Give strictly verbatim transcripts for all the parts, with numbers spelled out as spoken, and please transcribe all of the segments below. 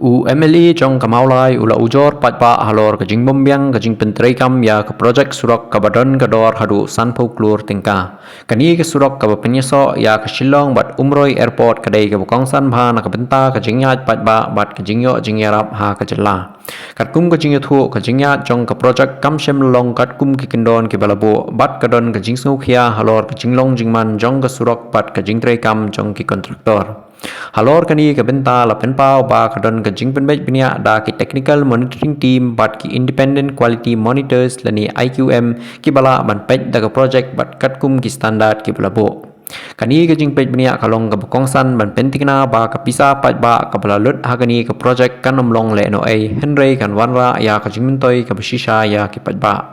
U M L A jong ka Mawlai u la ujor paidbah halor ka jingbymbiang ka jingpyntreikam ïa ka projek surok kaba don ka dor haduh sanphew klur tyngka. Kane ka surok kaba pynïasoh ïa ka Shillong bad Umroi Airport ka dei kaba kongsan bha na ka bynta ka jingïaid paidbah bad ka jingïoh jingïarap ha ka jylla. Katkum ka jingïathuh, ka jingïaid jong ka projek kam shym long katkum ki kyndon kiba la buh bad ka don ka jingsngewkhia halor ka jinglong jingman jong ka surok bad ka jingtreikam jong ki kontraktor. Halor kane ka bynta la pynpaw ba ka don ka jingpynbeit bniah da ki Technical Monitoring Team bad ki Independent Quality Monitors lane I Q M kiba lah ban peit da ka projek bad katkum ki standard kiba la buh. Kane ka jingpeit bniah ka long kaba kongsan ban pynthikna ba ka pisa paidbah kaba la lut ha kane ka projek kan ym long lehnohei, hynrei kan wanrah ïa ka jingmyntoi kaba shisha ïa ki paidbah.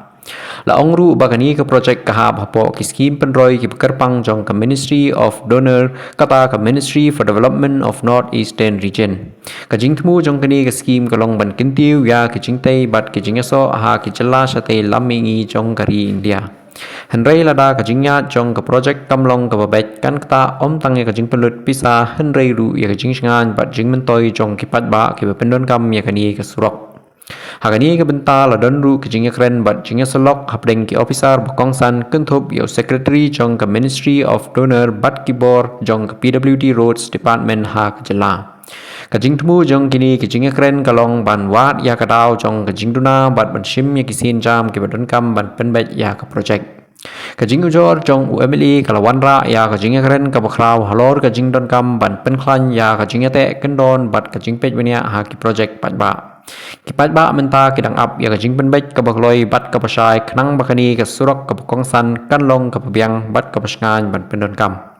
La ong ruh ba kane ka projek ka hap hapoh ki skim pynroi kiba kyrpang jong ka Ministry of DoNER, kata ka Ministry for Development of North Eastern Region. Ka jingthmu jong kane ka skim ka long ban kyntiew ïa ka jingtei bad ka jingïasoh ha ki jylla shatei lam mihngi jong ka ri India. Hynrei lada ka jingïaid jong ka projek kam long kaba beit, kan ktah ym tang ïa ka jingpynlut pisa hynrei ruh ïa ka jingshngaiñ bad jingmyntoi jong ki paidbah kiba pyndonkam ïa kane ka surok. Ha kane ka bynta la don ruh ka jingïakren bad jingïasyllok hapdeng ki ophisar ba kongsan, kynthup ïa u Secretary jong ka Ministry of DoNER bad ki bor jong ka P W D Roads Department ha ka jylla. Ka jingthmu jong kine ki jingïakren ka long ban wad ïa ka daw jong ka jingduna bad ban shim ïa ki sienjam kiba donkam ban pynbeit ïa ka projek. Ka jingujor jong u M L A ka la wanrah ïa ka jingïakren kaba khraw halor ka jingdonkam ban pynkhlaiñ ïa ka jingïateh kyndon bad ka jingpeit bniah ha ki projek paidbah. Ki paidbah mynta ki dang ap ïa ka jingpynbeit kaba kloi bad kaba shai khnang ba kane ka surok kaba kongsan kan long kaba biang bad kaba shngaiñ ban pyndonkam.